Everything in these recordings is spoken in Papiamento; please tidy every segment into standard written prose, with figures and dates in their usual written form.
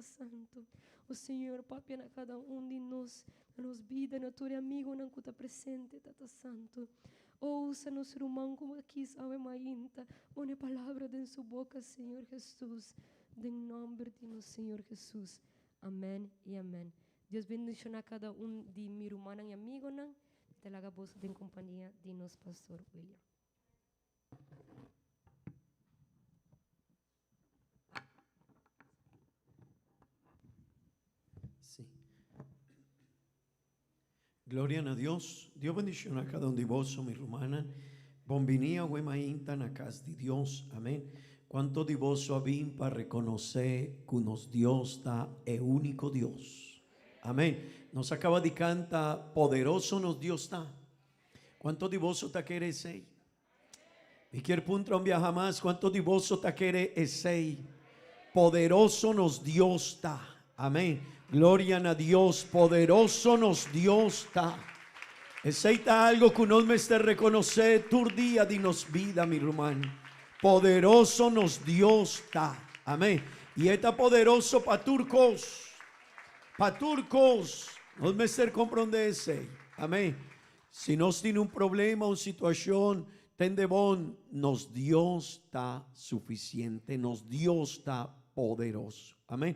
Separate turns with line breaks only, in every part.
Tata Santu. O Señor, papia na kada un di nos, na nos bida, na tur e amigonan ku ta presente, Tata Santu. O usa nos ruman ku a kis awe mainta, pone palabra den su boka, Señor Jesus, den nòmber di nos Señor Jesus. Amèn i amèn. Dios bendishoná kada un di mi rumannan i amigonan. Mi ta laga boso den kompania di nos Pastor William.
Sí. Gloria na Dios. Dios bendiciona cada un di boso, mi rumannan. Bon bini awe mainta na cas di Dios. Amen. Cuanto di boso a bin pa reconoce cu nos Dios ta e unico Dios? Amen. Nos a caba di canta Poderoso nos Dios ta. Cuanto di boso ta kere esey? Mi kier puntra un biaha mas, cuanto di boso ta kere esey? Poderoso nos Dios ta. Amen. Gloria na Dios. Poderoso nos Dios ta. Esey ta algo cu nos mester reconoce tur dia di nos bida, mi ruman. Poderoso nos Dios ta. Amen. Y e ta poderoso pa tur cos. Pa tur cos. Nos mester compronde esey. Amen. Si nos tin un problema, un situacion, tende bon, nos Dios ta suficiente, nos Dios ta poderoso. Amen.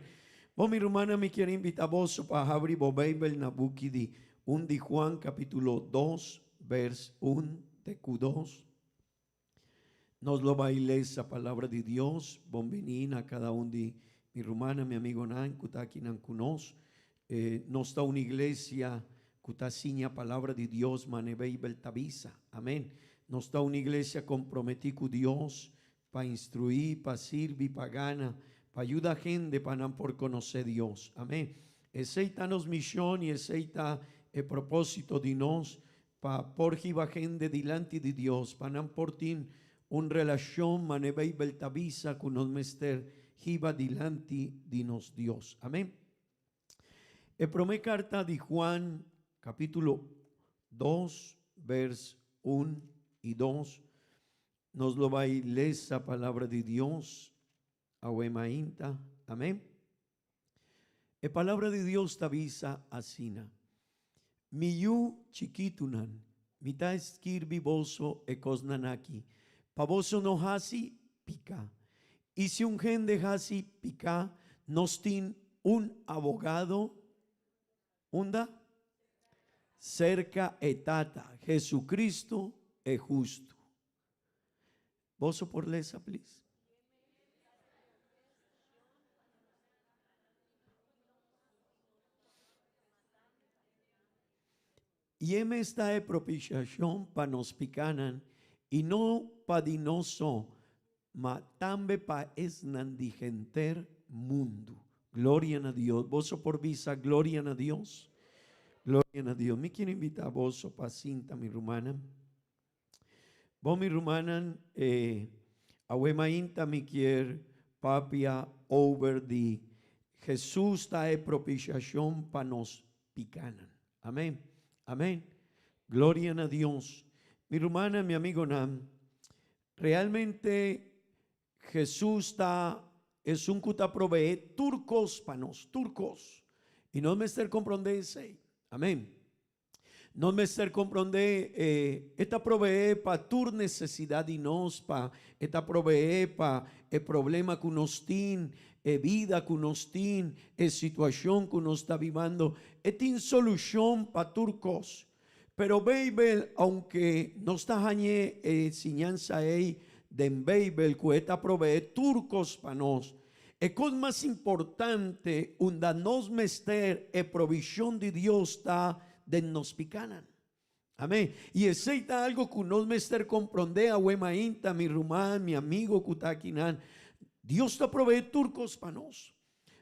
Bon, mi rumannan, mi kier invita boso pa habri bo Bijbel na buki di un di Juan, capitulo dos, vers un te cu dos. Nos lo bai lesa Palabra di Dios. Bon bini na cada un di mi rumannan, mi amigonan cu ta akinan cu nos. Nos ta un iglesia cu ta siña Palabra di Dios mane Bijbel ta bisa. Amen. Nos ta un iglesia comprometi cu Dios pa instrui, pa sirbi, pa gana, pa yuda hende pa nan por conoce Dios. Amen. Esey ta nos mision y esey ta e proposito di nos Pa por hiba hende dilanti di Dios, pa nan por tin un relashon mane Beibel ta bisa ku nos mester hiba dilanti di nos Dios. Amen. E promé karta di Juan, kapítulo dos, bers un i dos, nos lo bai lesa palabra di Dios awe mainta. Amen. E Palabra di Dios ta bisa asina, Mi yu chikitunan, mi ta skirbi boso e kosnan aki, pa boso no hasi piká. I si un hende hasi piká, nos tin un abogado, unda? Serka e Tata, Jesucristo e hustu. Boso por lesa, please? I e mes ta e propiciacion pa nos picanan, i no pa di nos so, ma tambe pa esnan di henter mundu. Gloria na Dios. Boso por bisa gloria na Dios? Gloria na Dios. Mi kier invita boso pa sinta, mi rumannan. Bon mi rumannan, e awe mainta mi kier papia over di Jesus ta e propiciacion pa nos picanan. Amen. Amen. Gloria na Dios. Mi rumannan, mi amigonan, realmente Jesus ta esun cu ta provee tur cos pa nos, tur cos. Y nos mester comprende esey. Amen. Nos mester komprondé e e ta proveé pa tur nesesidat di nos, pa e ta proveé pa e problema ku nos tin, e bida ku nos tin, e situashon ku nos ta bibando. E tin solushon pa tur kos. Pero Beibel, ounke nos ta hañ'é e siñansa ei den Beibel ku e ta proveé tur kos pa nos, E kos mas importante unda nos mester e provishon di Dios ta den nos pikanan. Amen. I esei ta algo ku nos mester komprondé awe mainta, mi ruman, mi amigo ku ta akinan. Dios ta proveé tur kos pa nos.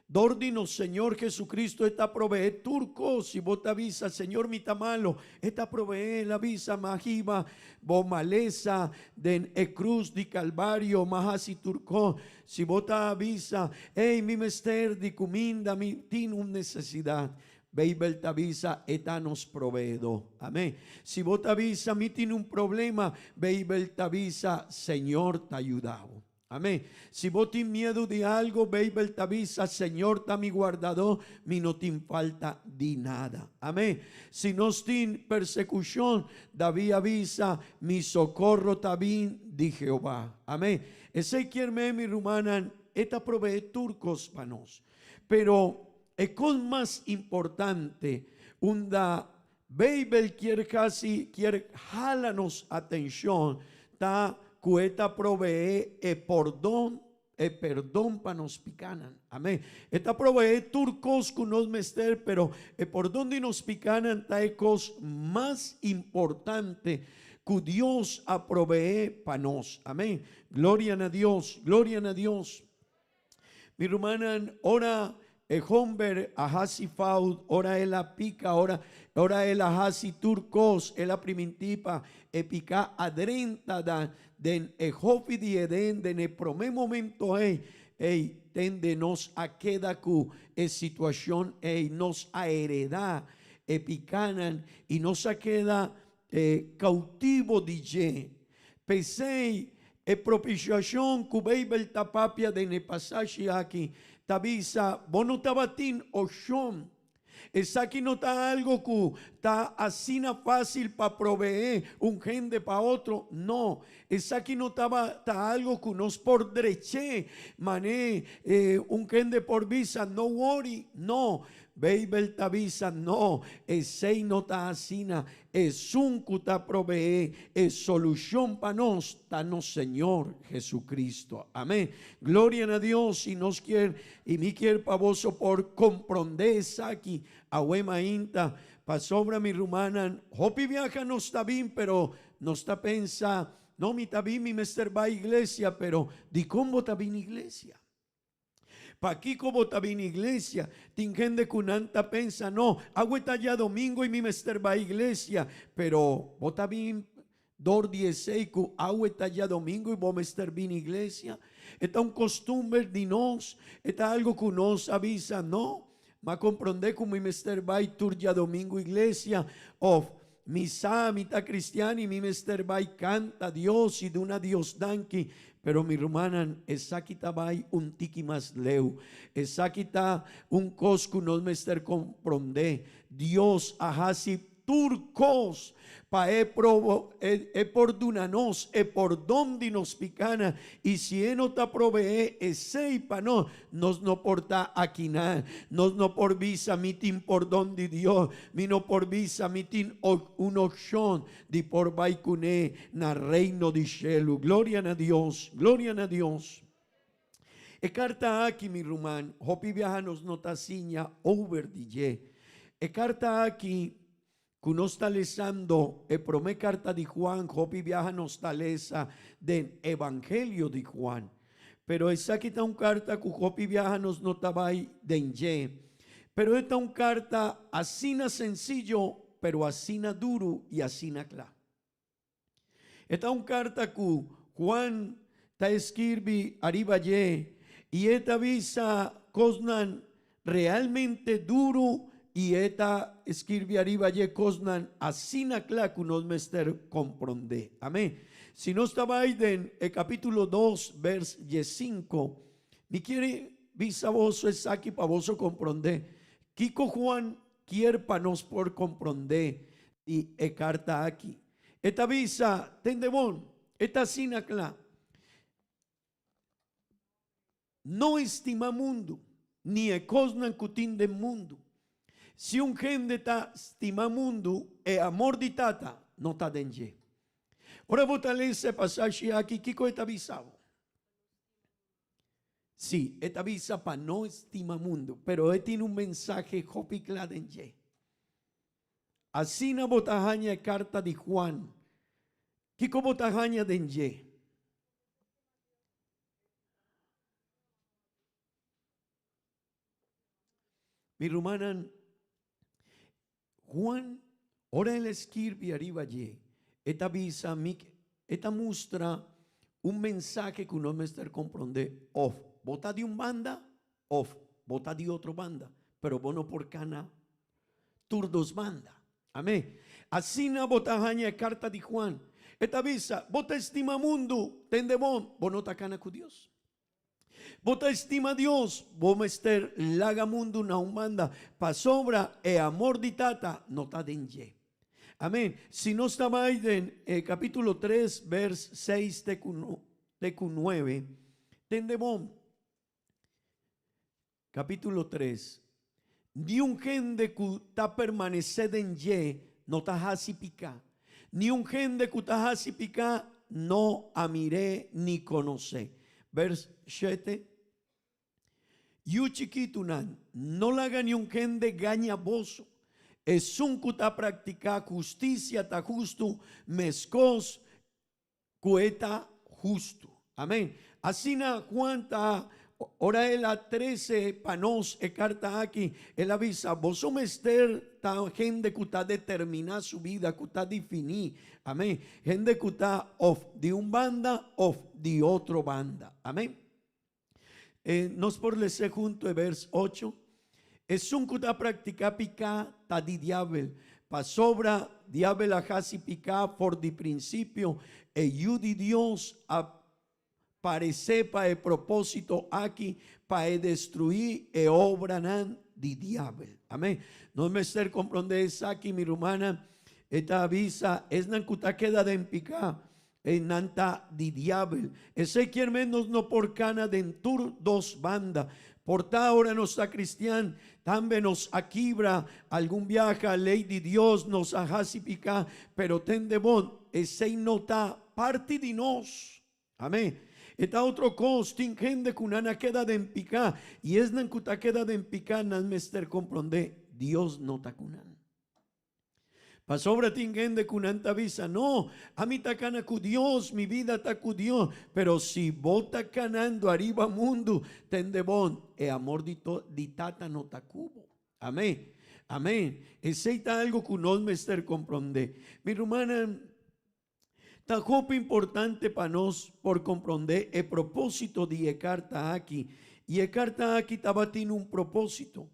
Dor di nos Señor Jesucristo e ta proveé tur kos. Si bo ta bisa, Señor mi ta malo, e ta proveé. El a bisa, Ma hiba bo malesa den e krus di Kalvario, ma hasi tur kos. Si bo ta bisa, Ey, mi mester di cuminda, mi tin un necesidad. Bijbel ta bisa, E ta nos proveedó. Amén. Si bo ta bisa, Mi tin un problema, Bijbel ta bisa, Señor ta yuda bo. Amén. Si bo tin miedu di algo, Beibel ta bisa, Señor ta mi guardadó, mi no tin falta di nada. Amén. Si nos tin persekushon, David a bisa, Mi sokorro ta bin di Jehová. Amén. Esei kier men, mi rumannan, e ta proveé tur kos pa nos. Pero e kos mas importante, unda Beibel kier hasi, kier hala nos atenshon, ta ku e ta proveé e pordon, e perdon pa nos pikanan. Amén. E ta proveé tur kos ku nos mester, pero e pordon di nos pikanan ta e kos mas importante ku Dios a proveé pa nos. Amén. Gloria na Dios, gloria na Dios. Mi rumannan, ora e homber a hasi fout, ora el a pika, ora, ora el a hasi tur kos, el a primintí pa e piká a drenta da den e hofi di Edén den e promé momento ei, ei, tende nos a keda ku e situashon ei, nos a heredá e pikánan i nos a keda E cautivo di dje. P'esei, e propiciacion cu Bijbel ta papia den e pasashi aki ta bisa, Bo no tabatin opcion. Esaki no ta algo cu ta asina facil pa proveé un hende pa otro. No, esaki no tabata algo cu nos por dreché mané un hende por bisa, No worry. No, Beibel ta bisa, No, esei no ta asina. Esun ku ta proveé e solushon pa nos ta nos Señor Jesucristo. Amén. Gloria na Dios i nos kier i mi kier pa boso por komprondé esaki awe mainta, pasobra mi rumannan, hopi biaha nos ta bin pero nos ta pensa, No, mi ta bin, mi mester bai iglesia, pero dikon bo ta bin iglesia? Pakiko bo ta bini iglesia? Tin hende ku nan ta pensa, No, awe ta djadomingo i mi mester bai iglesia. Pero bo ta bin dor di esei ku awe ta djadomingo i bo mester bini iglesia? E ta un kostumber di nos, e ta algu ku nos a bisa, No, m'a komprondé ku mi mester bai tur djadomingo iglesia òf Mi sa mi ta cristian y mi mester bay canta Dios y duna Dios danki, pero mi rumannan esaki ta bay un tiki mas leu. Esaki ta un cos cu nos mester compronde. Dios a haci tur cos pa e e por duna nos e pordon di nos picana y si e no ta provee esey pa nos, Nos no por ta akinan. Nos no por bisa mi tin pordon di Dios. Mi no por bisa mi tin un opshon di por bai kuné na Reino di shelu. Gloria na Dios! Gloria na Dios! E karta aki, mi ruman, hopi biaha nos no ta siña over di dje. E karta aki ku nos ta lesando e promé karta di Juan, hopi biaha nos ta lesa den Evangelio di Juan. Pero esaki ta un karta ku hopi biaha nos no ta bai den dje. Pero e ta un karta asina sensiyo, pero asina duru i asina kla. E ta un karta ku Juan ta skirbi ariba dje i e ta bisa kosnan realmente duru i e ta skirbi ariba dje kosnan asina kla ku nos mester komprondé. Amén. Si nos ta bai den e kapítulo dos bèrs diesinku, mi kier bisa boso esaki pa boso komprondé kiko Juan kier pa nos por komprondé di e karta aki. E ta bisa, Tende bon, e ta asina kla, No estima mundu, ni e kosnan ku tin den mundu. Si un hende ta stima mundu, e amor di Tata no ta den dje. Ora bo ta lesa e pasashi aki, kiko e ta bisa bo? Sí, e ta bisa pa no stima mundu, pero e tin un mensahe hopi kla den dje. Asina bo ta haña e karta di Juan. Kiko bo ta haña den dje? Mi rumannan, Juan, ora el a skirbi ariba dje, e ta bisa mi, e ta mustra un mensahe ku nos mester komprondé, òf bo ta di un banda òf bo ta di otro banda, pero bo no por kana tur dos banda. Amén. Asina bo ta haña e karta di Juan. E ta bisa, Bo ta stima mundu, tende bon, bo no ta kana ku Dios. Bo ta stima Dios, bo mester laga mundu na un banda, pasobra e amor di Tata no ta den dje. Amen. Si nos ta bai den e kapítulo tres bers seis te ku te ku nuebe, tende bon. Capítulo 3. Niun hende ku ta permanesé den dje no ta hasi piká. Niun hende ku ta hasi piká no a mir'é ni konos'é. Vers shete. Yu chikitunan, no laga niun hende gaña boso. Esun ku ta praktiká hustisia ta hustu meskos ku e ta hustu. Amén. Asina Juan ta, ora el a trese pa nos e karta aki, el a bisa, Boso mester ta hende ku ta determiná su bida, ku ta definí. Amén. Hende ku ta òf di un banda òf di otro banda. Amén. E nos por lese hunto e vers ocho, Esun ku ta praktiká piká ta di diabel, pasobra diabel a hasi piká for di prinsipio. E Yu di Dios a paresé pa e propósito aki, pa e destruí e obranan di diabel. Amén. Nos mester komprondé esaki, mi rumannan. E ta avisa esnan ku ta keda den piká, E nan ta di diabel. Esei kier men nos no por cana den tur dos banda. Por ta ora nos ta cristian, tambe nos a kibra algun biaha ley di Dios, nos a haci pica, pero tende bon, esei no ta parti di nos. Amen. E ta otro cos, tin hende cu nan a keda den pica, y esnan cu ta keda den pica nan mester compronde, Dios no ta cu nan. Pasobra tin hende ku nan ta bisa, No, ami ta kana ku Dios, mi bida ta ku Dios. Pero si bo ta kanando ariba mundu, tende bon, e amor di di Tata no ta ku bo. Amen. Amen. Esei ta algu ku nos mester komprondé. Mi rumannan, ta hopi importante pa nos por komprondé e propósito di e karta aki. I e karta aki tabatin un propósito.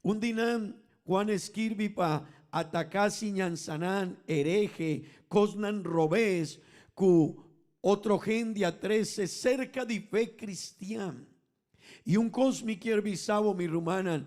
Un di nan, Juan skirbi pa ataká siñansanan herehe, kosnan robes ku otro hende a trese serka di fe kristian. I un kos mi kier bisa bo, mi rumannan,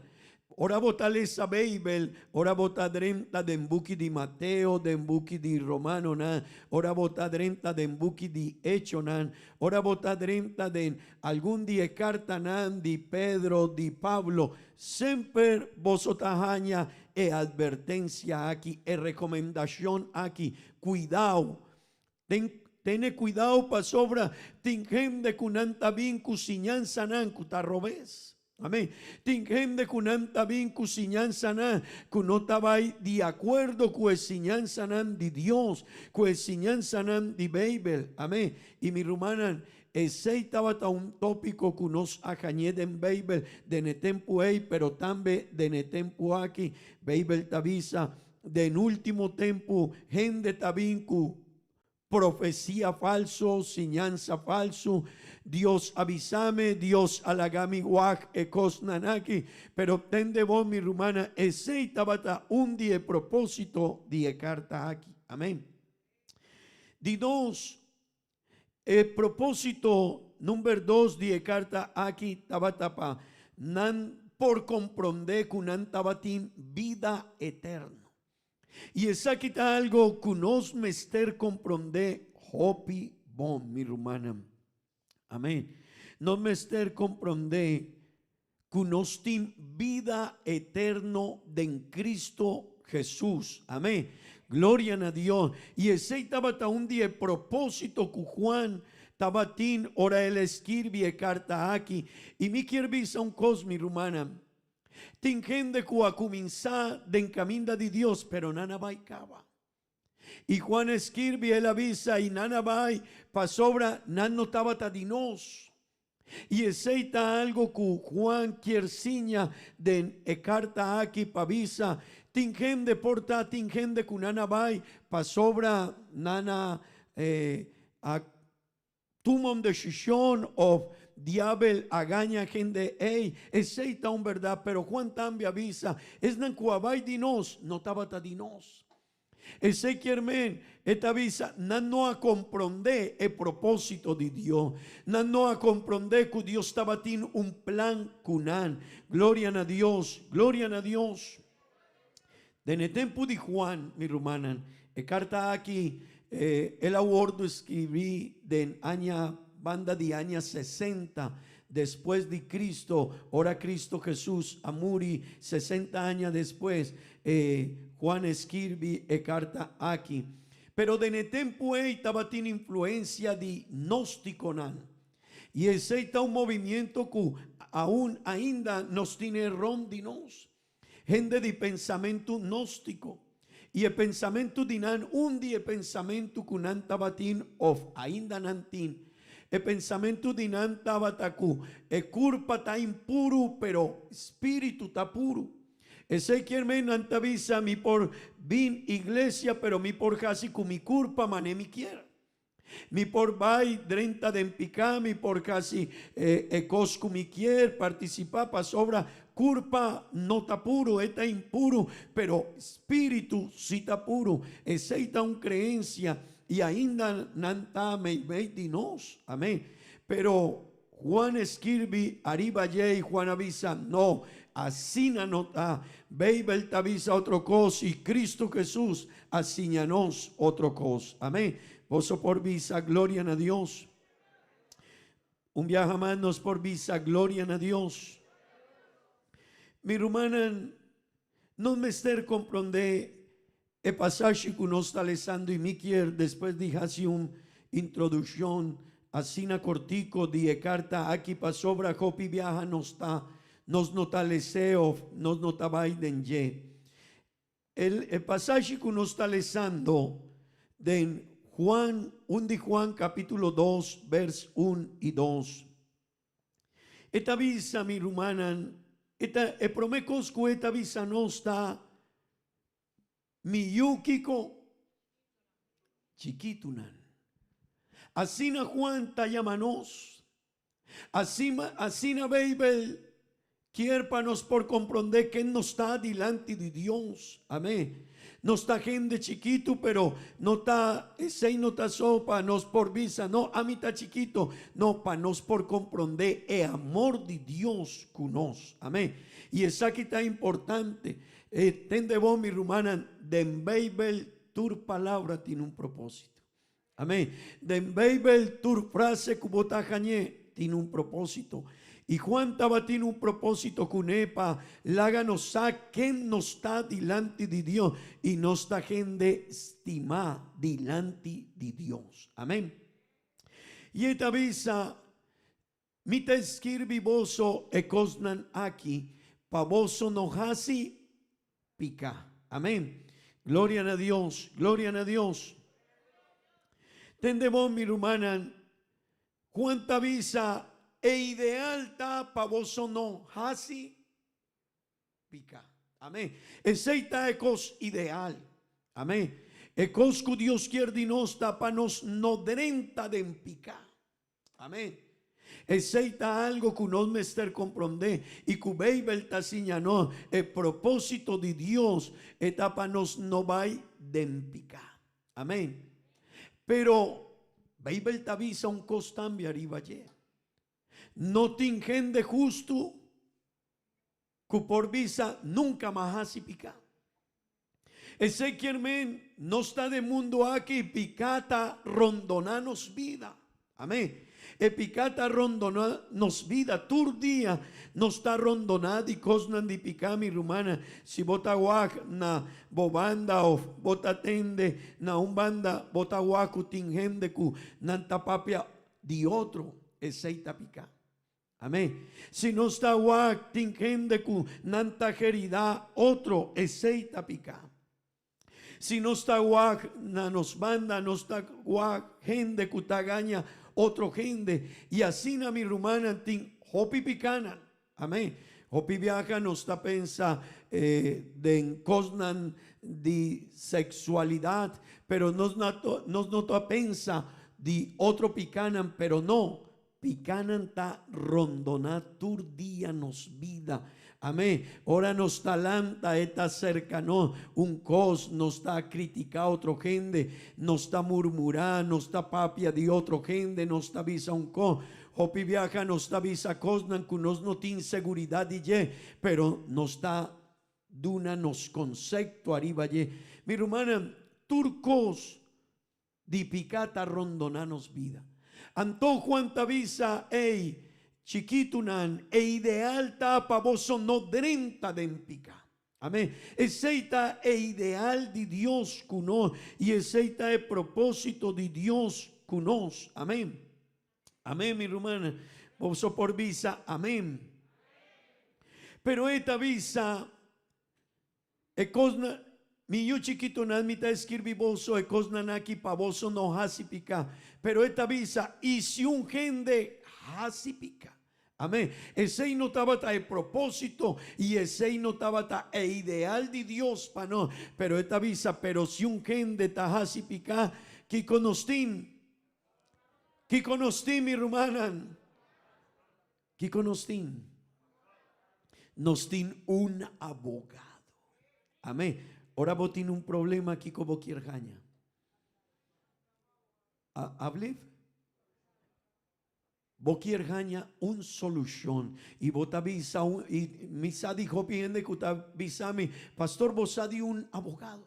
ora bo ta lesa Beibel, ora bo ta drenta den buki di Mateo, den buki di Romanonan, ora bo ta drenta den buki di Echonan, ora bo ta drenta den algun di e kartanan di Pedro, di Pablo, semper boso ta haña e atvertensia aki, e rekomendashon aki, Kuidau! Den tene cuidao pasobra tin hende cu nan ta bin cu siñansanan cu ta robes. Amen. Tin hende cu nan ta bin cu siñansanan cu no ta bay di acuerdo cu e siñansanan di Dios, cu e siñansanan di Bijbel. Amen. Y mi rumannan, esey tabata un topico cu nos a hañ'é den Bijbel den e tempo ey, pero tambe den e tempo aki. Bijbel ta bisa, Den último tempu hende ta bin ku profesia falso, siñansa falsu, Dios a bisa mi, Dios a laga mi wak e kosnan aki, pero tende bo mi rumannan, esei tabata un di e propósito di e karta aki. Amén. Di dos, e propósito number dos di e karta aki tabata pa nan por komprondé ku nan tabatin bida eterno. I esaki ta algo ku nos mester komprondé hopi bon, mi rumannan. Amén. Nos mester komprondé ku nos tin bida eterno den Cristo Hesus. Amén. Gloria na Dios. I esei tabata un di e propósito ku Juan tabatin ora el a skirbi e karta aki. I mi kier bisa un kos, mi rumannan. Tin hende ku a kuminsá den kaminda di Dios, pero nan a bai kaba. I Juan a skirbi, el a bisa, I nan a bai pasobra nan no tabata di nos. I esei ta algo ku Juan kier siña den e karta aki pa bisa, Tin hende por ta tin hende ku nan a bai pasobra nan a a tuma un desishon òf diabel a gaña hende ei. Esei ta un bèrdat, pero Juan tambe a bisa, Esnan ku a bai di nos no tabata di nos. Esei kier men, e ta bisa, nan no a komprondé e propósito di Dios. Nan no a komprondé ku Dios tabatin un plan ku nan. Gloria na Dios, gloria na Dios. Den e tempu di Juan, mi rumannan, e karta aki, el a wòrdu skibí den aña banda di aña sesenta despues di Cristo, ora Cristo Jesus a muri 60 aña despues, e Juan a skirbi e karta aki. Pero den e tempu ei tabatin influensia di gnóstikonan. I esei ta un movimiento ku aun ainda nos tine rònt di nos. Hende di pensamentu gnóstiko. I e pensamentu di nan, un di e pensamentu ku nan tabatin òf ainda nan tin, e pensamentu di nan tabata ku e kurpa ta impuru pero spiritu ta puru. Esei kier men nan ta bisa mi por bin iglesia pero mi por hasi ku mi kurpa mane mi kier. Mi por bai drenta den piká, mi por hasi e kos ku mi kier, partisipá pasobra kurpa no ta puru, e ta impuru, pero spiritu si ta puru. Esei ta un kreensia i ainda nan ta meimei di nos. Amén. Pero Juan skirbi ariba dje i Juan a bisa, No, asina no ta. Beibel ta bisa otro kos i Kristu Hesus a siña nos otro kos. Amén. Boso por bisa, Gloria na Dios. Un biaha mas nos por bisa, Gloria na Dios. Mi rumannan, nos mester komprondé e pasashi ku nos ta lesando i mi kier despues di hasi un introdukshon asina kortiko di e karta aki pasobra hopi biaha nos ta nos no ta les'é òf nos no ta bai den dje. El e pasashi ku nos ta lesando den Juan un di Juan kapítulo dos bèrs un i dos. E ta bisa mi rumannan e ta e promé kos ku e ta bisa nos ta Mi yu kiko? Chikitunan. Asina Juan ta yama nos. Asina, asina Beibel kier pa nos por komprondé ken nos ta dilanti di Dios. Amén. Nos ta hende chikitu, pero no ta, esei no ta so pa nos por bisa, no, ami ta chikitu. No, pa nos por komprondé e amor di Dios ku nos. Amén. I esaki ta importante. E tende bo, mi rumannan, den Beibel tur palabra tin un propósito. Amén. Den Beibel tur frase ku bo ta hañ'é tin un propósito. I Juan tabatin un propósito kuné pa laga nos sa ken nos ta dilanti di Dios i nos ta hende stimá dilanti di Dios. Amén. I e ta bisa, Mi ta skirbi boso e kosnan aki pa boso no hasi piká. Amén. Gloria na Dios, gloria na Dios. Tende bon, mi rumannan, Juan ta bisa, e ideal ta pa boso no hasi piká. Amén. Esei ta e kos ideal. Amén. E kos ku Dios kier di nos ta pa nos no drenta den piká. Amén. Esei ta algo ku nos mester komprondé i ku Beibel ta siña nos. E propósito di Dios e ta pa nos no bai den piká. Amén. Pero Beibel ta bisa un kos tambe ariba dje. No tin hende hustu ku por bisa nunka mas hasi piká. Esei kier men nos ta den mundu aki i piká ta rondoná nos bida. Amén. E piká ta rondoná nos bida. Tur dia nos ta rondoná di kosnan di piká, mi rumannan. Si bo ta wak na bo banda òf bo ta tende na un banda, bo ta wak ku tin hende ku nan ta papia di otro, esei ta piká. Amén. Si nos ta wak tin hende ku nan ta heridá otro, esei ta piká. Si nos ta wak na nos banda, nos ta wak hende ku ta gaña otro hende. I asina, mi rumannan, tin hopi pikánan. Amén. Hopi biaha nos ta pensa den kosnan di seksualidat, pero nos nos no ta pensa di otro pikánan, pero no, Pikánan ta rondoná tur dia nos bida. Amén. Ora nos ta lanta, e ta serka nos. Un kos, nos ta kritiká otro hende, nos ta murmurá, nos ta papia di otro hende, nos ta bisa un kos. Hopi biaha nos ta bisa kosnan ku nos no tin seguridat di dje, pero nos ta duna nos konsepto ariba dje. Mi rumannan, tur kos di piká ta rondoná nos bida. Anto Juan ta bisa, Ey, chikitunan, e ideal ta pa boso no drenta den piká. Amén. Esei ta e ideal di Dios ku nos i esei ta e propósito di Dios ku nos. Amén. Amén, mi rumannan. Boso por bisa amén. Pero e ta bisa, E kosnan, mi yu chikitunan, mi ta eskirbi boso e kosnan aki pa boso no hasi piká. Pero e ta bisa, i si un hende hasi piká. Amén. Esei no tabata e propósito i esei no tabata e ideal di Dios pa nos. Pero e ta bisa, pero si un hende ta hasi piká, kiko nos tin? Kiko nos tin, mi rumannan? Kiko nos tin? Nos tin un abogado. Amén. Ora bo tin un problema, kiko bo kier haña? Ablief? Bo kier haña un solushon. I bo ta bisa un, i mi sa di hopi hende ku ta bisa mi, Pastor, bo sa di un abogado.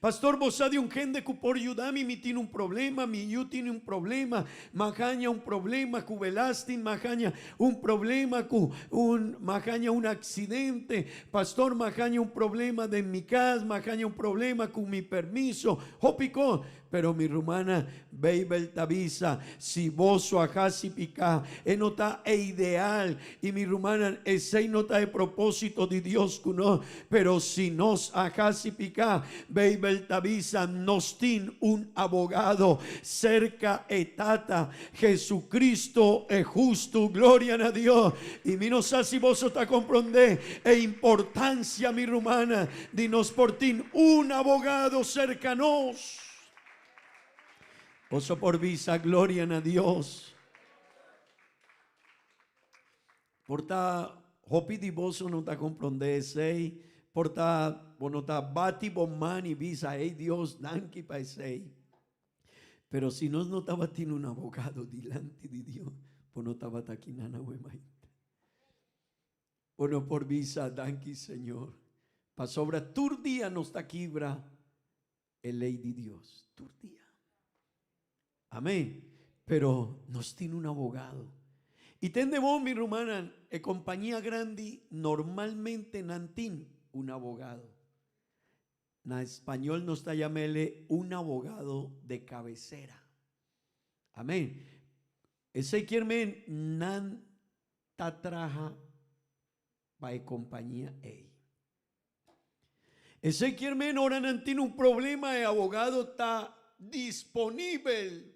Pastor bo sa di un hende ku por yuda mi, mi tin un problema, mi yu tin un problema, m'a haña un problema ku belasting, m'a haña un problema ku un, m'a haña un aksidente, pastor m'a haña un problema den mi kas, m'a haña un problema ku mi permiso, hopi kos. Pero mi rumana, Beibel ta bisa, si boso a hasi piká, e no ta e ideal, i mi rumannan, esei no ta e propósito di Dios ku nos, pero si nos a hasi piká, Beibel ta bisa, nos tin un abogado serka e Tata, Jesucristo e hustu. Gloria na Dios! I mi no sa si boso ta komprondé e importansia, mi rumana, di nos por tin un abogado serka nos. Boso por bisa gloria na Dios. Por ta hopi di boso no ta komprondé esei, por ta bo no ta bati bo man i bisa, Ey Dios, danki pa esei. Pero si nos no tabatin un abogado dilanti di Dios, bo no tabata aki nan awe mainta. Bo no por bisa, Danki Señor, pasobra tur dia nos ta kibra e ley di Dios, tur dia. Amén. Pero nos tin un abogado. Y tende bon, mi rumannan, e compañia grandi normalmente nan tin un abogado. Na español nos ta yam'ele un abogado de cabecera. Amén. Esey kier men nan ta traha pa e compañia ey. Esey kier men ora nan tin un problema e abogado ta disponibel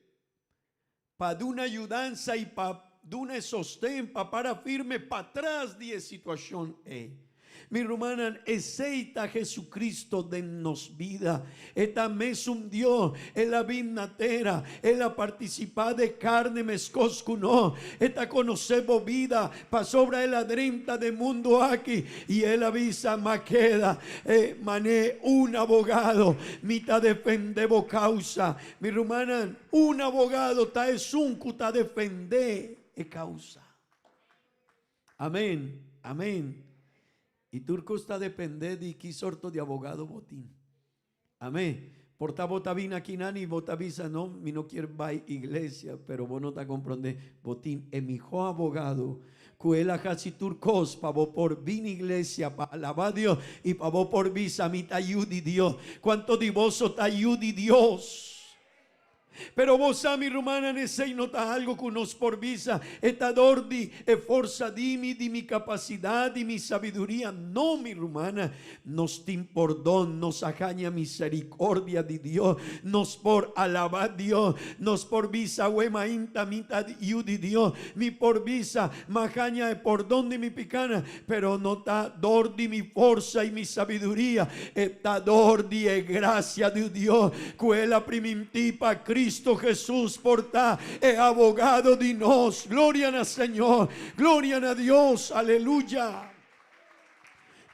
pa duna yudansa y pa duna e sosten pa para firme patras di e situacion ey. Mi rumannan, esey ta Jesucristo den nos bida. E ta mesun Dios, El a bin na tera, El a participa de carne mescos cu nos. E ta conoce bo bida, pasobra El a drenta den mundo aki y El a bisa, Ma keda, e mane un abogado, mi ta defende bo causa. Mi rumannan, un abogado ta esun cu ta defende e causa. Amen, amen. Y tur cos ta depende di ki sorto di abogado bo tin. Amen. Por ta bo ta bin aki nan y bo ta bisa, no, mi no kier bay iglesia, pero bo no ta comprende, bo tin e miho abogado cu el a haci tur cos pa bo por bin iglesia, pa alaba Dios y pa bo por bisa, mi ta yu di Dios. Cuanto di boso ta yu di Dios? Pero bo sa, mi rumannan, esei no ta algo ku nos por bisa, e ta dor di e forsa di mi, di mi kapasidat, di mi sabiduria. No, mi rumannan, nos tin pordon, nos a haña miserikordia di Dios, nos por alabá Dios, nos por bisa, Awe mainta mi ta yu di Dios, mi por bisa, M'a haña e pordon di mi pikanan, pero no ta dor di mi forsa i mi sabiduria, e ta dor di e grasia di Dios ku el a primintí pa Cristo Jesús por ta e abogado di nos. Gloria na Señor! Gloria na Dios! Aleluya!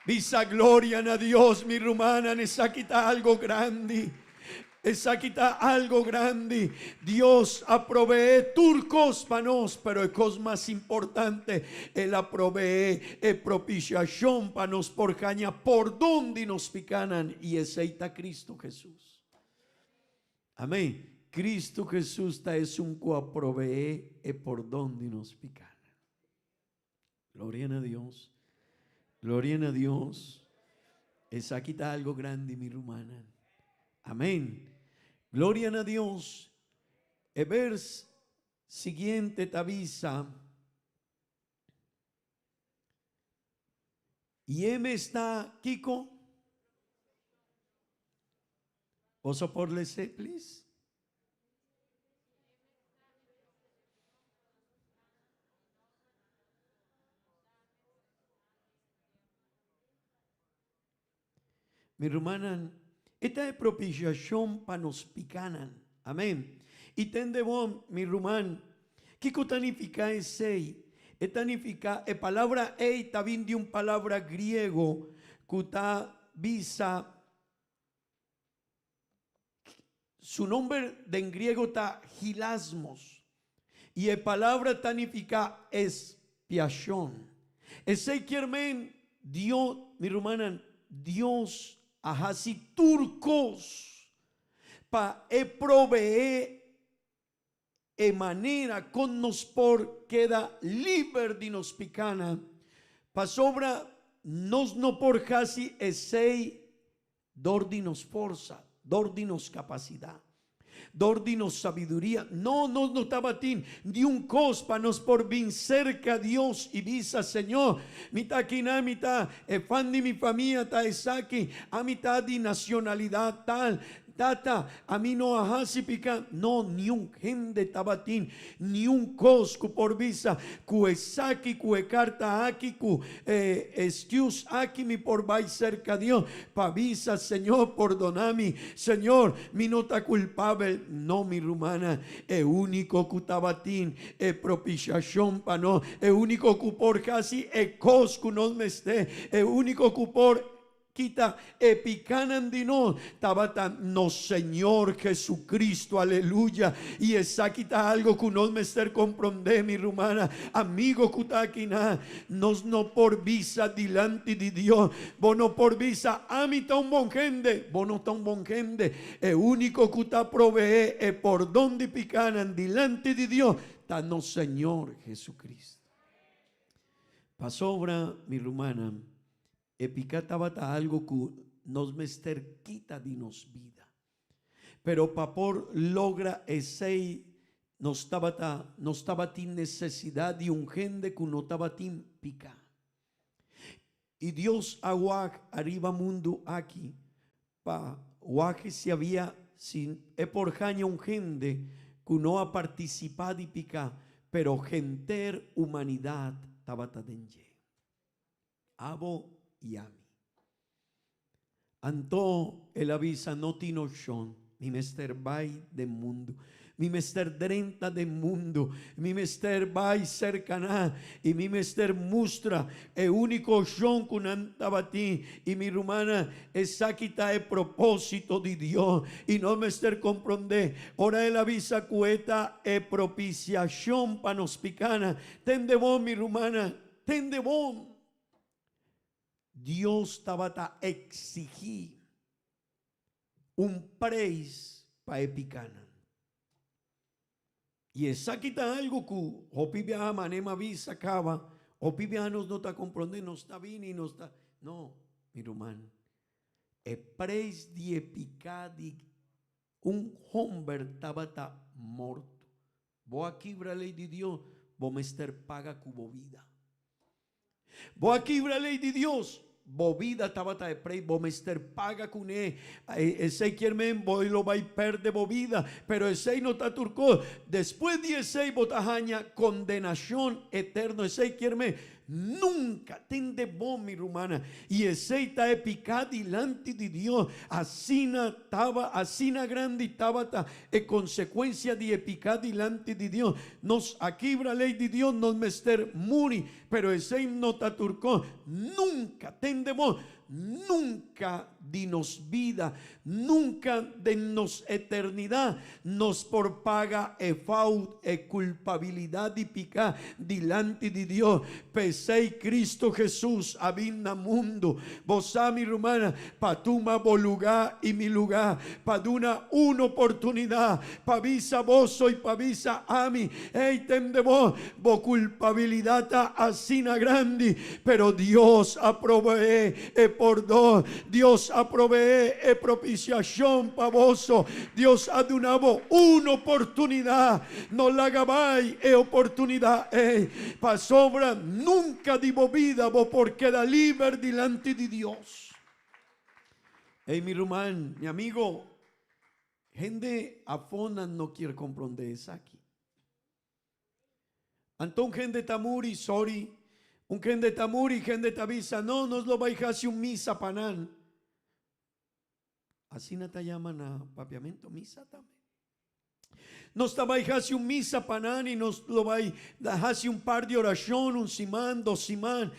Bisa gloria na Dios, mi rumannan, esaki ta algo grandi. Esaki ta algo grandi. Dios a proveé tur kos pa nos, pero e kos mas importante, El a proveé e propiciashon pa nos por haña pordon di nos pikánan, i esei ta Cristo Jesus. Amén. Cristo Jesus ta esun ku a proveé e pordon di nos pikánan. Gloria na Dios. Gloria na Dios. Esaki ta algo grandi, mi rumannan. Amén. Gloria na Dios. E vers siguiente ta bisa, I e mes ta kiko? Boso por les'é, please? Mi rumannan, e ta e propiciacion pa nos picanan. Amen. Y tende bon, mi ruman, kico ta nifica esey? E ta nifica, e palabra ey ta bin di un palabra griego cu ta bisa Su nomber den griego ta hilasmos, i e palabra ta nifiká expiashon. Esei kier men, Dios, mi rumannan, Dios a hasi tur kos pa e proveé e manera kon nos por keda liber di nos pikánan, pasobra nos no por hasi esei dor di nos forsa, dor di nos kapasidat, dor di nos sabiduria. No, nos no tabatin niun kos pa nos por bin serka Dios i bisa, Señor, mi ta akinan, mi ta e fan di mi famia ta esaki, ami ta di nacionalidad tal, Tata, ami no a hasi piká. No, niun hende tabatin niun kos ku por bisa ku esaki, ku e karta aki, ku e excuse aki mi por bai serka Dios pa bisa, Señor, pordoná mi. Señor, mi no ta kulpabel. No, mi rumana, e úniko ku tabatin e propisiashon pa nos, e úniko ku por hasi e kos ku nos mester, e úniko ku por Kita e pikánan di nos tabata nos Señor Jesucristo, aleluya. I esaki ta algo ku nos mester komprondé, mi rumana, amigo ku ta akinan. Nos no por bisa dilanti di Dios, bo no por bisa, Ami ta un bon hende. Bo no ta un bon hende. E úniko ku ta proveé e pordon di pikánan dilanti di Dios ta nos Señor Jesucristo. Pasobra, mi rumannan, E piká tabata algu ku nos mester kita di nos bida. Pero pa por logra esei nos tabata nos tabatin nesesidat di un hende ku no tabatin piká. I Dios a wak ariba mundu aki pa wak si habia si e por haña un hende ku no a partisipá di piká, pero henter humanidat tabata den dje. Abo i ami. Anto el a bisa, No tin opshon, mi mester bai den mundu. Mi mester drenta den mundu. Mi mester bai serka nan i mi mester mustra e úniko opshon ku nan tabatin. I mi rumannan, esaki ta e propósito di Dios i nos mester komprondé. Ora el a bisa ku e ta e propisiashon pa nos pikánan, tende bon, mi rumannan, Tende bon, Dios tabata exigí un preis pa e pikánan. I esaki ta algu ku hopi biaha manera mi a bisa kaba, hopi biaha nos no ta komprondé, nos ta bini, nos ta, no, mi ruman, e preis di e piká di un homber tabata morto. Bo a kibra lei di Dios, bo mester paga ku bo bida. Bo a kibra lei di Dios, bo bida tabata e prei, bo mester paga kuné. Esei kier men bo lo bai pèrdè bo bida, pero esei no ta tur kos. Despues di esei bo ta haña kondenashon eterno. Esei kier men. Nunca, tende bon mi rumana, y esey ta e pica dilanti di Dios, asina taba, asina grandi tabata e consecuencia di e pica dilanti di Dios. Nos a kibra ley di Dios, nos mester muri, pero esey no ta tur cos. Nunca, tende bon, nunca di nos bida, nunca den nos eternidad nos por paga e fout, e culpabilidad di pica dilanti di Dios. P'esey Cristo Jesus a bin na mundo, bo sa mi rumannan, pa tuma bo luga y mi luga, pa duna un oportunidad, pa bisa boso y pa bisa ami, Ey, tende bo, bo culpabilidad ta asina grandi, pero Dios a proveé e pordon, Dios a proveé e propiciacion pa boso, Dios a duna bo un oportunidad, no laga bai e oportunidad ey, pasobra nunca di bo bida bo por keda liber dilanti di Dios. Ey mi ruman, mi amigo, hende afó nan no kier comprende esaki. Anto un hende ta muri, sorry, un hende ta muri, hende ta bisa, no, nos lo bai hasi un misa pa nan. Asina ta yama na papiamento misa tambe. Nos ta bai hasi un misa pa nan y nos lo bai hasi un par di oracion, un siman, dos siman,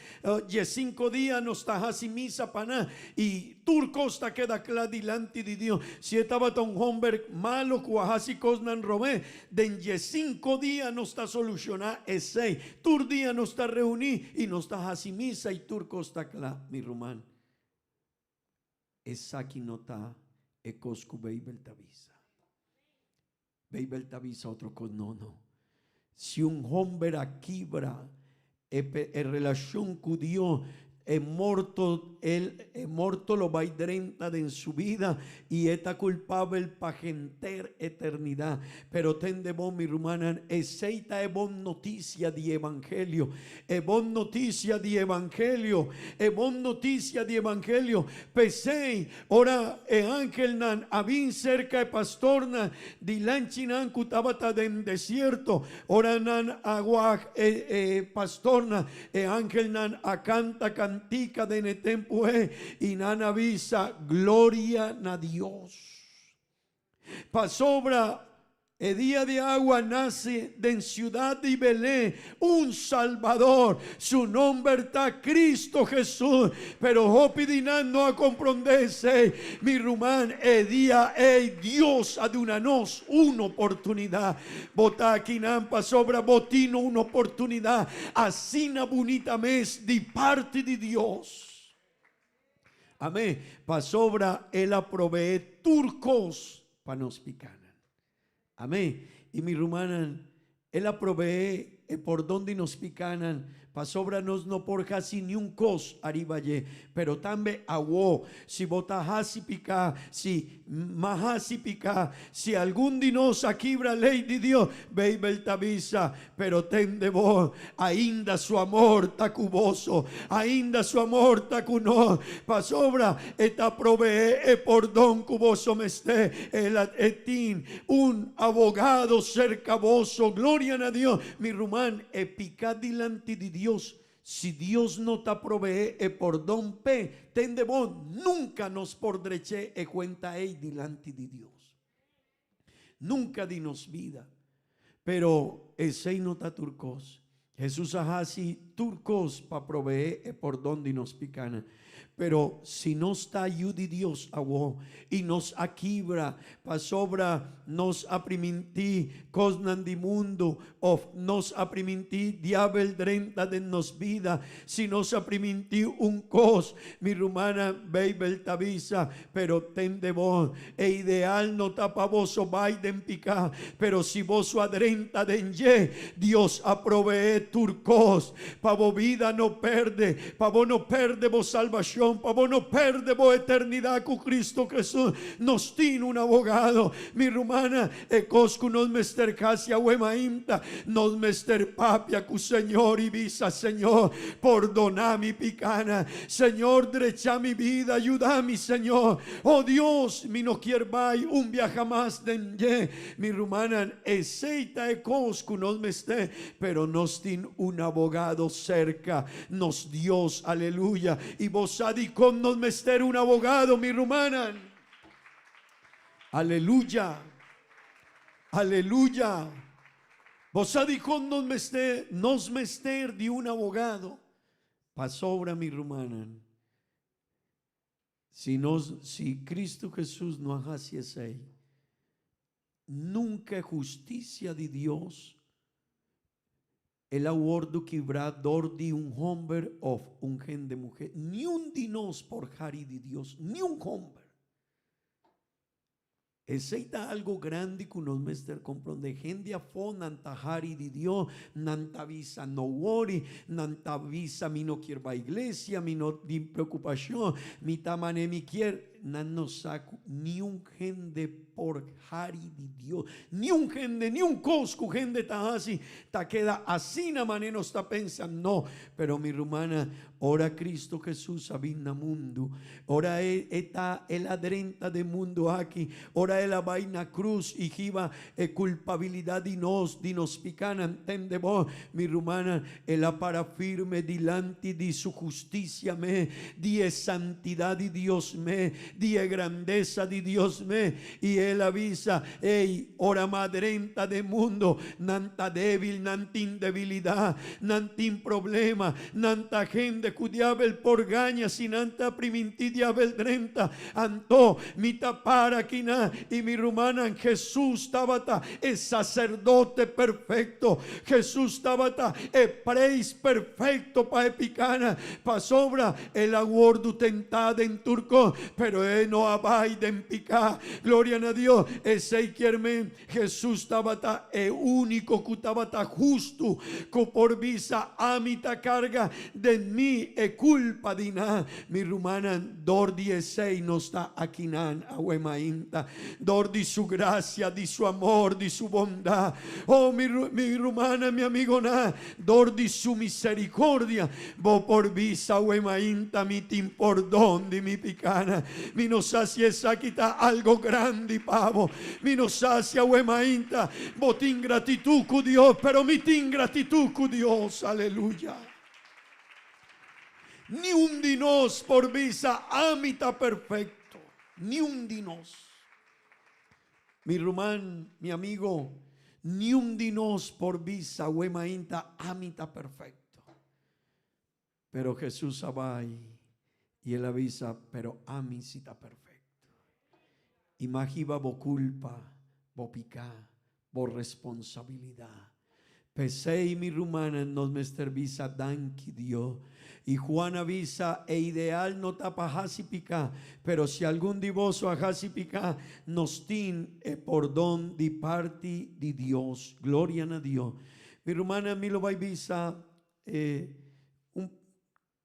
diescinco dia nos ta hasi misa pa nan y Tur kos ta keda kla dilanti di Dios. Si e tabata un homber malo ku a hasi kosnan robé, den diesinko dia nos ta solushoná esei. Tur dia nos ta reuní i nos ta hasi misa i tur kos ta kla. Mi ruman, esaki no ta e kos ku Beibel ta bisa. Beibel ta bisa otro kos? No, no. Si un homber a kibra e e relashon ku Dios, e morto el e morto lo bai drenta den su bida i e ta kulpabel pa henter eternidat. Pero tende bon, mi rumannan, esei ta e bon notisia di evangelio. E bon notisia di evangelio, e bon notisia di evangelio. P'esei, Ora e angelnan a bin serka e pastornan di lanchinan ku tabata den desierto, ora nan a wak e e pastornan, e angelnan a kanta kantika den e tempu ei, i nan a bisa, Gloria na Dios! Pasobra e dia di awa nase den siudat di Belén un Salbador, su nomber ta Cristo Jesús. Pero hopi di nan no a komprondé esei. Mi ruman, e dia ei Dios a duna nos un oportunidat. Bo ta akinan pasobra bo tin un oportunidat asina bunita mes di parti di Dios. Amén. Pasobra el a proveé tur kos pa nos pikánan. Amén. I mi rumannan, el a proveé e pordon di nos pikánan, pasobra nos no por hasi niun kos ariba dje. Pero tambe awó, si bo ta hasi piká, si m'a hasi piká, si algun di nos a kibra lei di Dios, Beibel ta bisa, Pero tende bo, ainda su amor ta ku boso, ainda su amor ta ku nos, pasobra e ta proveé e pordon ku boso mester. El a e tin un abogado serka boso. Gloria na Dios! Mi ruman, e piká dilanti di Dios. Si Dios no ta proveé e pordon p'e, tende bo, nunka nos por drech'é e kuenta ei dilanti di Dios. Nunca di nos bida. Pero esey no ta tur cos. Jesús a haci tur cos pa proveé e pordon di nos picanan. Pero si nos ta yu di Dios awo y nos a kibra pasobra nos a primintí cosnan di mundo of nos a primintí diabel drenta den nos bida, si nos a primintí un cos, mi rumannan, Bijbel ta bisa, pero tende bon, E ideal no ta pa boso bai den piká, pero si boso a drenta den dje, Dios a proveé tur kos pa bo bida no pèrdè, pa bo no pèrdè bo salbashon, pa bo no pèrdè bo eternidat ku Kristu Hesus. Nos tin un abogado. Mi rumannan, e kos ku nos mester hasi awe mainta, nos mester papia ku Señor i bisa, Señor, pordoná mi pikánan. Señor, drecha mi bida, yuda mi, Señor. Oh Dios, mi no kier bai un biaha mas den dje. Mi rumannan, esei ta e kos ku nos mester, pero nos tin un abogado. nos serka nos Dios, aleluya. I bo sa dikon nos mester un abogado, mi rumannan? Aleluya, aleluya. Bo sa dikon nos mester, nos mester di un abogado? Pasobra, mi rumannan, si nos, si Cristo Jesus no a hasi esei, nunka e hustisia di Dios el a wordu kibrá dor di un homber òf un hende muhé. Niun di nos por hari di Dios, niun homber. Esei ta algo grandi ku nos mester komprondé. Hende afó nan ta hari di Dios, nan ta bisa no wori, nan ta bisa mi no kier bai iglesia, mi no tin preokupashon, mi ta manera mi kier. Nan no sa ku niun hende por hari di Dios. Niun hende, niun kos ku hende ta hasi ta keda asina manera nos ta pensa. No, pero mi rumannan, Ora Cristo Jesus a bin na mundu, ora E e ta El a drenta den mundu aki, ora El a bai na cruz i hiba e culpabilidad di nos, di nos picanan, tende bo, mi rumannan, El a para firme dilanti di Su husticia me, di e santidad di Dios me, di e grandeza di Dios me, i El a bisa, Ey, ora m'a drenta den mundo, nan ta debil, nan tin debilidad, nan tin problema, Nan ta hende ku diabel por gaña si nan ta primintí diabel drenta. Anto, mi ta para akinan i mi rumannan, Hesus tabata e saserdote perfekto. Hesus tabata e preis perfekto pa e pikánan, pasobra el a wòrdu tentá den tur kos, pero e no a bai den piká. Gloria na Dios! Esei kier men Hesus tabata e úniko ku tabata hustu ku por bisa, Ami ta karga den mi e kulpa di nan. Mi rumannan, dor di esei nos ta akinan awe mainta, dor di su grasia, di su amor, di su bondat. Oh, mi mi rumannan, mi amigonan, dor di su misericordia, bo por bisa awe mainta, Mi tin pordon di mi picanan. Mi no sa si esaki ta algo grandi pa bo. Mi no sa si awe mainta bo tin gratitud cu Dios, pero mi tin gratitud cu Dios. Aleluya. Ni un di nos por bisa, Ami ta perfecto. Ni un di nos. Mi ruman, mi amigo, niun di nos por bisa awe mainta, Ami ta perfecto. Pero Jesús a bai i el a bisa, Pero ami si ta perfecto. I m'a hiba bo culpa, bo picá, bo responsabilidad. P'esei, mi rumannan, nos mester bisa danki Dios. I Juan a bisa, E ideal no ta pa hasi piká, pero si algun di boso a hasi piká, nos tin e pordon di parti di Dios. Gloria na Dios. Mi rumannan, mi lo bai bisa e un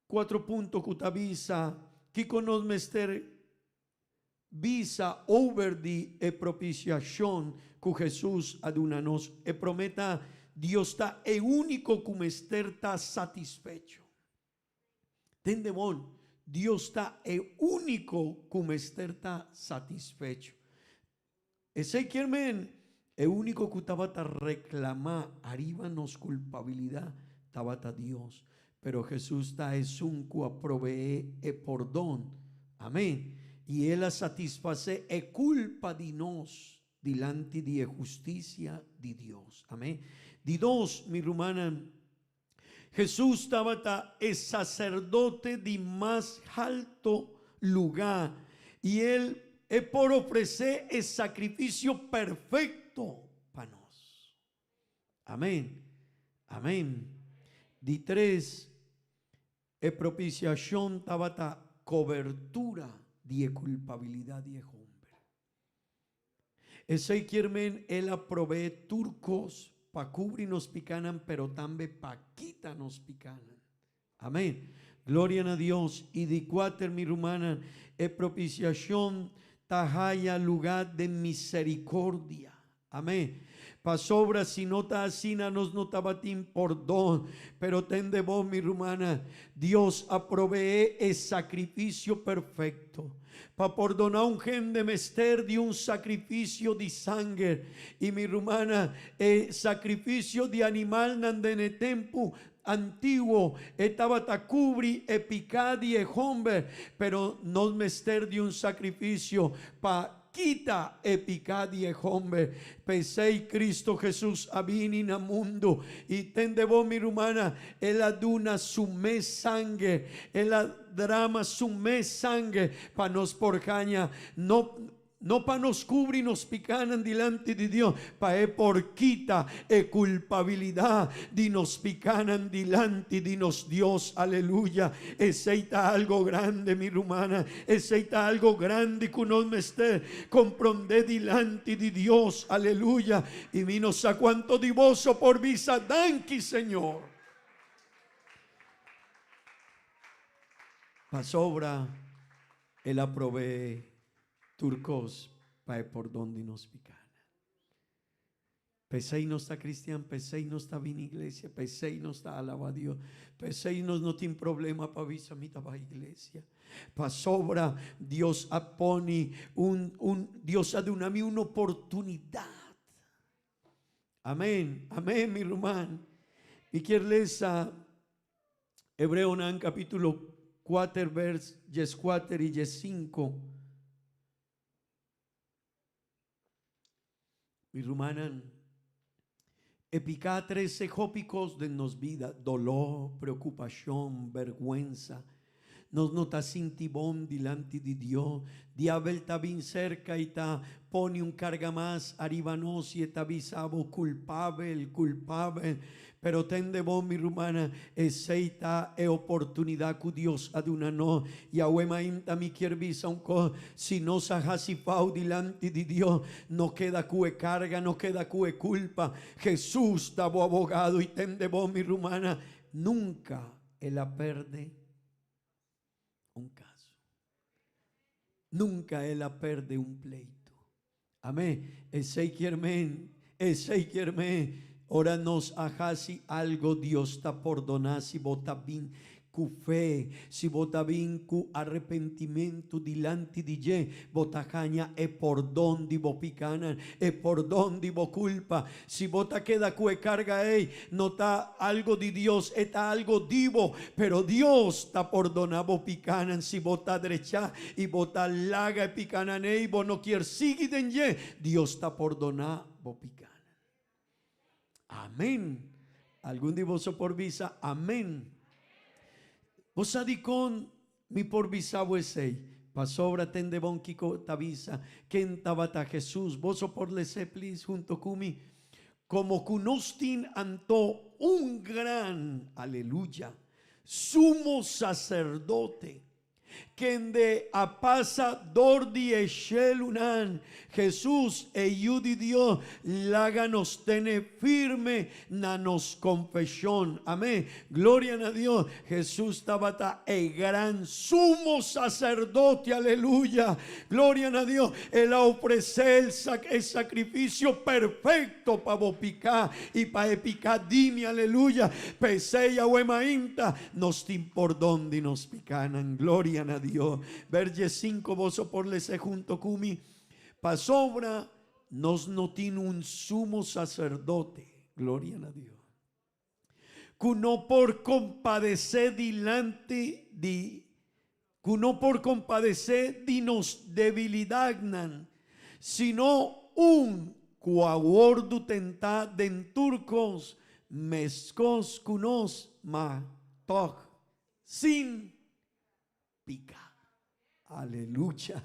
cuatro punto cu ta bisa kico nos mester Bisa over di e propiciacion cu Jesus a duna nos. E prome ta, Dios ta e unico cu mester ta satisfecho. Tende bon, Dios ta e unico cu mester ta satisfecho. Esey kier men, e unico cu tabata reclama ariba nos culpabilidad tabata Dios. Pero Jesus ta esun cu a provee e pordon. Amen. Y El a satisface e culpa di nos dilanti di e husticia di Dios. Amen. Di dos, mi rumannan, Jesus tabata e sacerdote di mas halto luga y El e por ofrece e sacrificio perfecto pa nos. Amén. Amén. Di tres, e propiciacion tabata cobertura di e culpabilidad di e homber. Esei kier men el a proveé tur kos pa kubri nos pikanan pero tambe pa kita nos pikanan. Amén. Gloria na Dios. I di kuater, mi rumannan, e propisiashon ta haya lugá den miserikordia. Amén. Pasobra si no ta asina nos no tabatin pordon. Pero tende bo, mi rumannan, Dios a proveé e sakrifisio perfekto. Pa pordoná un hende mester di un sakrifisio di sanger. I mi rumannan, e sakrifisio di animalnan den e tempu. Antiguo e tabata kubri e piká di e hòmber, pero nos mester di un sakrifisio pa kita e piká di e hòmber. P'esei Kristu Hesus a bini na mundu. I tende bo, mi rumannan, el a duna su mes sanger, el a drama su mes sanger pa nos por haña no No pa nos kubri nos pikánan dilanti di Dios, pa e por kita e kulpabilidat di nos pikánan dilanti di nos Dios. Aleluya! Esei ta algo grande, mi rumannan. Esei ta algo grandi ku nos mester komprondé dilanti di Dios. Aleluya! I mi no sa kuantu di boso por bisa, Danki, Señor. Pasobra el a proveé Tur kos pa e pordon di nos pikánan. P'esei nos ta kristian, p'esei nos ta bini iglesia, p'esei nos ta alabá Dios, p'esei nos no tin problema pa bisa mi ta bai iglesia. Pasobra Dios a pone un un Dios a duna mi un oportunidat. Amén, amén mi ruman. Mi kier lesa Hebreonan capítulo 4 vers 14 y 15. Mi rumannan, e piká trese hopi kos den nos bida, doló, preokupashon, bèrgwensa. Nos no ta sinti bon dilanti di Dios. Diabel ta bin serka i ta pone un karga mas ariba nos i e ta bisa bo, Kulpabel, kulpabel. Pero tende bon, mi rumannan, esei ta e oportunidat ku Dios a duna nos. I awe mainta mi kier bisa un kos, si nos a hasi fau dilanti di Dios, no keda ku e karga, no keda ku e kulpa. Hesus ta bo abogado i tende bon, mi rumannan, nunka El a perde un caso. Nunca el a perde un pleito. Amén. Esey kier men, esey kier men, ora nos a haci algo Dios ta pordona si bo ta bin cu fe, si bo ta bin cu arrepentimento dilanti di dje, bo ta haña e pordon di bo picanan, e pordon di bo culpa. Si bo ta keda ku e karga ei, no ta algo di Dios, e ta algo di bo. Pero Dios ta pordoná bo pikánan si bo ta drechá i bo ta laga e pikánan ei, bo no kier sigui den dje, Dios ta pordoná bo pikánan. Amén. Algun di boso por bisa amén. Bo sa dikon Mi por bisa bo esei, pasobra tende bon kiko ta bisa ken tabata Hesus. Boso por les'é please hunto ku mi? Komo ku nos tin anto un gran, aleluya, sumo saserdote, kende a pasa dor di e shelunan, Hesus, e Yu di Dios, laga nos tene firme na nos konfeshon. Amén. Gloria na Dios. Hesus tabata e gran sumo saserdote. Aleluya. Gloria na Dios. El a ofresé el e sakrifisio perfekto pa bo piká i pa e piká di mi. Aleluya. P'esei awe mainta nos tin pordon di nos pikánan. Gloria na Dios. Verge sinku boso por les'é hunto ku mi. Pasobra nos no tin un sumo saserdote, gloria na Dios, ku no por kompadesé dilanti di, ku no por kompadesé di nos debilidatnan, sino un ku a wòrdu tentá den tur kos, meskos ku nos, ma tòg sin pica. Aleluya!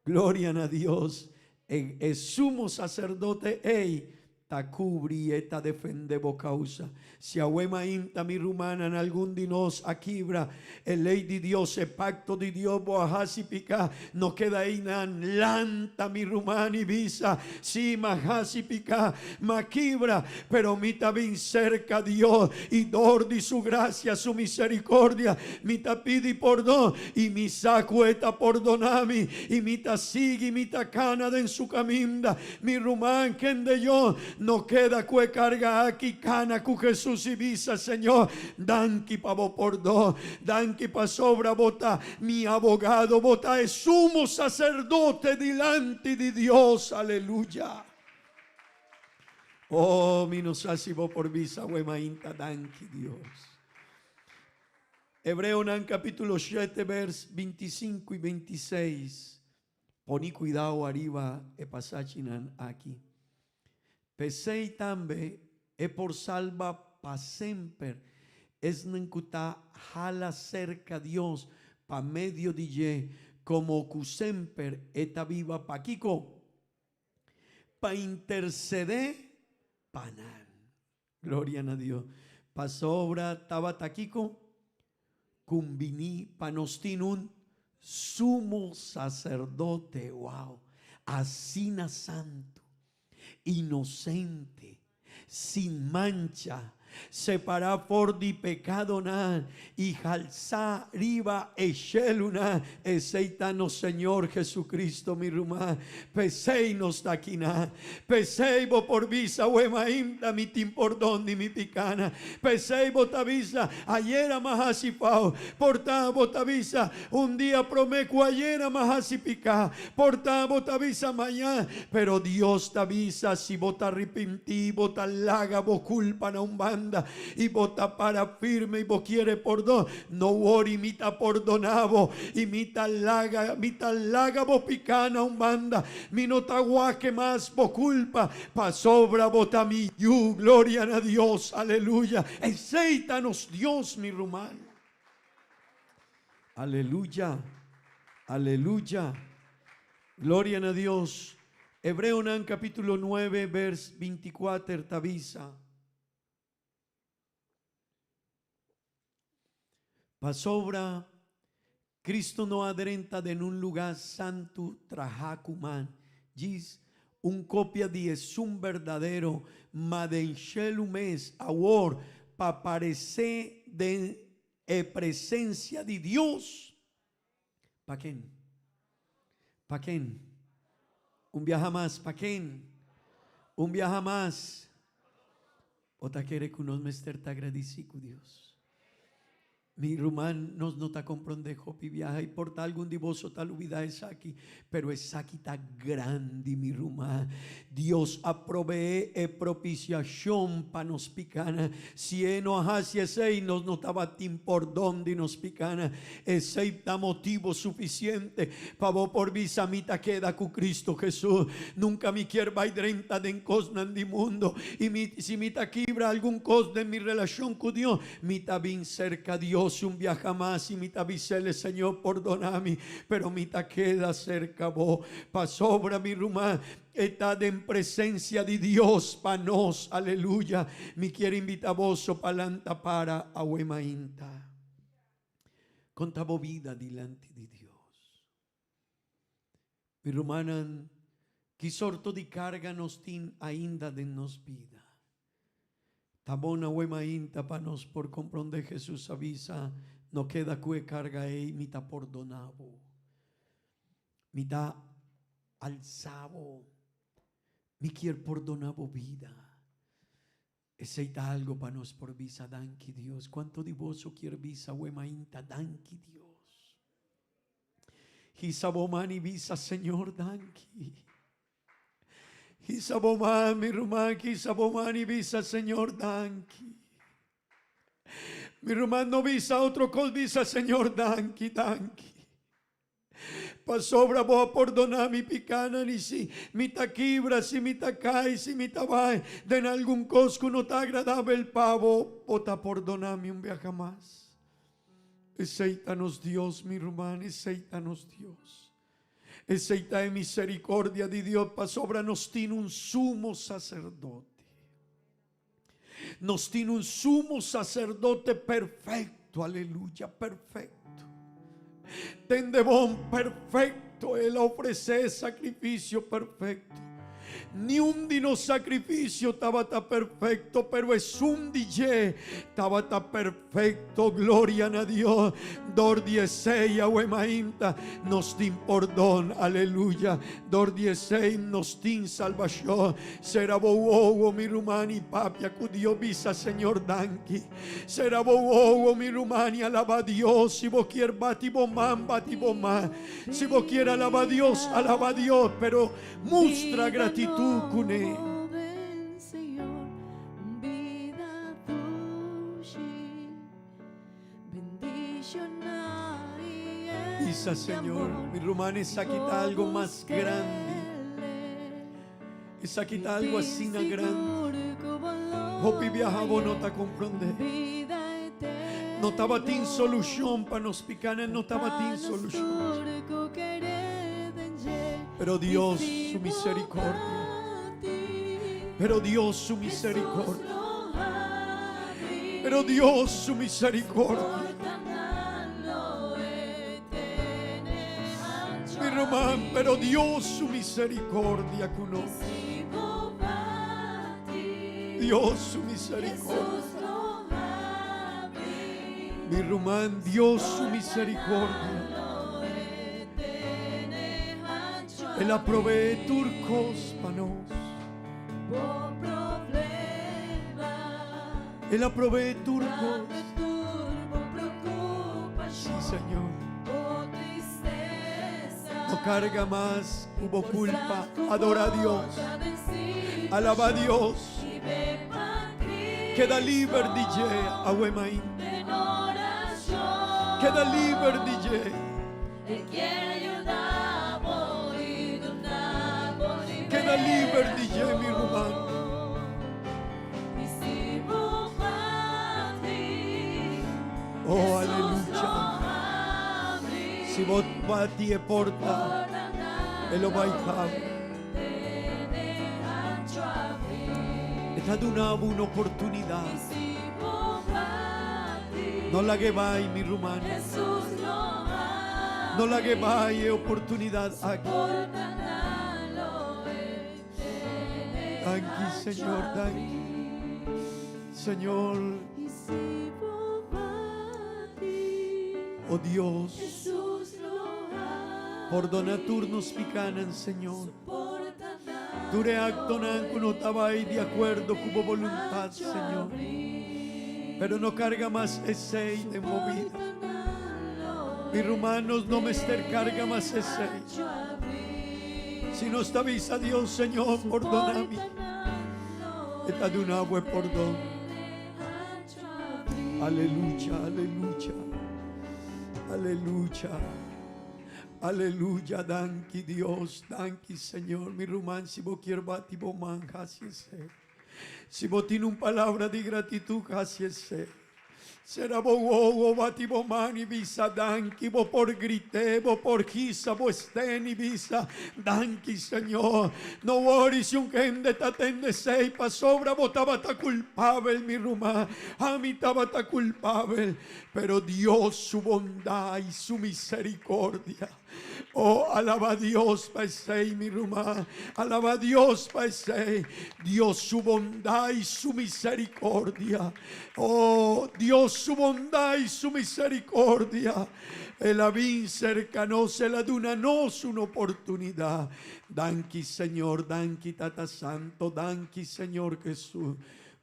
Gloria na Dios! E e sumo sacerdote ei ta cubri i e ta defende bo causa. Si awe mainta mi rumannan algun di nos a kibra e ley di Dios, e pacto di Dios, bo a haci pica, no keda einan. Lanta mi ruman i bisa, Si, m'a haci pica, m'a kibra, pero mi ta bin serka Dios i dor di su gracia, su misericordia, mi ta pidi pordon i mi sa ku e ta pordona mi i mi ta sigui, mi ta kana den su kaminda. Mi ruman, kende yo no keda ku e karga aki, kana ku Jesus i bisa, Señor, danki pa bo pordon, danki pasobra bo ta mi abogado, bo ta e sumo saserdote dilanti di Dios. Aleluya! Oh, mi no sa si bo por bisa awe mainta danki Dios. Hebreonan capítulo 7 vers 25 y 26. Poni cuidao ariba e pasachinan aki. P'esei tambe e por salba pa semper esnan ku ta hala serka Dios pa medio di dje, komo ku semper e ta biba pa kiko? Pa intersedé pa nan. Gloria na Dios. Pasobra tabata kiko? Kumbiní pa nos tin un sumo saserdote, wow, asina santu, inosente, sin mancha, separá for di pekadonan i halsá riba e shelunan. Esei ta nos Señor Jesucristo, mi ruman. P'esei nos ta akinan. P'esei bo por bisa, Awe mainta mi tin pordon di mi picana. P'esei bo ta bisa, Ayera m'a haci fout. Por ta bo ta bisa, Un dia prome cu ayera m'a haci pica. Por ta bo ta bisa, Mañan. Pero Dios ta bisa, si bo ta ripinti, bo ta laga bo culpa na un banda y bo ta para firme y bo kiere pordon, No worry, mi ta pordona bo y mi ta laga, mi ta laga bo pica na un banda. Mi no ta wak mas bo culpa, pasobra bo ta mi yu. Gloria na Dios, aleluya. Esey ta nos Dios, mi ruman. Aleluya, aleluya. Gloria na Dios. Hebreonan capítulo 9, vers 24 ta bisa. Pasobra Cristo no a drenta den un lugá santu trahá ku man, djis un kopia di esun berdadero, ma den shelu mes, awor, pa paresé den e presensia di Dios. Pa ken? Pa ken? Un biaha mas, pa ken? Un biaha mas. Bo ta kere ku nos mester ta agradisí ku Dios? Mi ruman, nos no ta komprondé hopi biaha i por ta algun di boso ta lubidá esaki, pero esaki ta grandi, mi ruman. Dios a proveé e propisiashon pa nos pikanan. Si e no a hasi esei, nos no tabatin pordon di nos pikanan. Esei ta motibo sufisiente pa bo por bisa, Mi ta keda ku Cristo Hesus. Nunka mi kier bai drenta den kosnan di mundo. I mi, si mi ta kibra algun kos den mi relashon ku Dios, mi ta bin serka Dios un biaha mas i mi ta bis'El, Señor, pordona mi, pero mi ta keda serka Bo. Pasobra, mi ruman, E ta den presencia di Dios pa nos. Aleluya. Mi kier invita boso pa lanta para awe mainta. Con ta bo bida dilanti di Dios? Mi rumannan, ki sorto di carga nos tin ainda den nos bida? Ta bon awe mainta pa nos por compronde Jesus a bisa, No keda cu e carga ey, mi ta pordona bo. Mi ta alsa bo. Mi kier pordona bo bida. Esei ta algo pa nos por bisa danki Dios. Cuanto di boso kier bisa awe mainta danki Dios? Hisa bo man y bisa Señor danki. Hisa bo man mi ruman, hisa bo man y bisa Señor danki. Mi ruman no bisa otro cos bisa Señor danki, danki. Pasobra bo a pordoná mi pikánan i si mi ta kibra, si mi ta kai, si mi ta bai den algun kos ku no ta agradabel pa bo, bo ta pordoná mi un biaha mas. Esei ta nos Dios, mi ruman, esei ta nos Dios. Esei ta e misericordia di Dios pasobra nos tin un sumo sacerdote. Nos tin un sumo sacerdote perfecto, aleluya, perfecto. Tende bon, perfecto, el a ofrece sacrificio perfecto. Ni un di nos sacrificio tabata perfecto, pero esun di dje tabata perfecto. Gloria na Dios. Dor di esei awe mainta nos tin pordon. Aleluya. Dor di esei nos tin salbacion. Sera bo wowo, mi ruman, i papia ku Dios bisa, Señor, danki. Sera bo wowo, mi ruman, i alaba Dios. Si bo kier bati bo man, bati bo man. Si bo kier alaba Dios, alaba Dios, pero mustra gratitud kuné. Bisa, Señor, mi ruman esaki ta algo mas grandi. Esaki ta algo asina grandi. Hopi biaha bo no ta comprende. No tabatin solucion pa nos picanan, no tabatin solucion. Pero Dios su misericordia. Pero Dios su misericordia. Pero Dios su misericordia. Mi ruman, pero Dios su misericordia cu nos. Dios su misericordia. Mi ruman, Dios su misericordia. El a provee tur cos pa nos. El a provee tur cos. Sí, Señor. No carga mas cu bo culpa. Adora a Dios. Alaba a Dios. Keda liber di dje, awe mainta. Keda liber di dje. Keda liber di dje, mi ruman. Oh, aleluya. Si bo bati e porta, e lo bai habri. E ta duna bo un oportunidad. No lag'e bai, mi ruman. No lag'e bai e oportunidad aki. Danki, Señor, danki. Señor, oh Dios, pordona tur nos picanan, Señor. Tur e actonan cu no ta bay di acuerdo cu bo voluntad, Señor. Pero no carga mas esey den bo bida. Mi rumannos no mester carga mas esey. Si nos ta bisa Dios, Señor, pordona mi, E ta duna bo e pordon. Aleluya, aleluya, aleluya. Aleluya, danki Dios, danki Señor. Mi ruman, si bo kier bati bo man, haci esey. Si bo tin un palabra di gratitud, haci esey. Sera bo wowo, bati bo man i bisa danki. Bo por grité, bo por hisa bo sten i bisa, Danki, Señor. No worry si un hende ta tende esey, pasobra bo tabata culpabel, mi ruman. Ami tabata culpabel. Pero Dios su bondad y su misericordia. Oh, alaba Dios pa esey, mi ruman. Alaba Dios pa esey. Dios su bondad y su misericordia. Oh, Dios su bondad y su misericordia. El a bin cerca nos, el a duna nos un oportunidad. Danki, Señor, danki, Tata Santo, danki, Señor Jesús.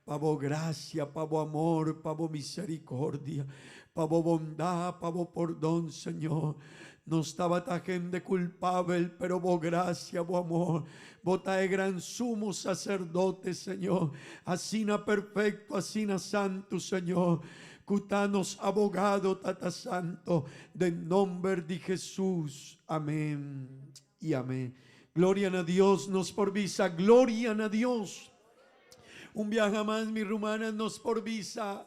Pa bo gracia, pa bo amor, pa bo misericordia, pa bo bondad, pa bo pordon, Señor. Nos tabata hende culpabel, pero bo gracia, bo amor, bo ta e gran sumo sacerdote, Señor, asina perfecto, asina santo, Señor, cu ta nos abogado, Tata Santo, den nomber di Jesus. Amen y amen. Gloria na Dios, nos por bisa, gloria na Dios. Un biaha mas, mi rumannan, nos por bisa.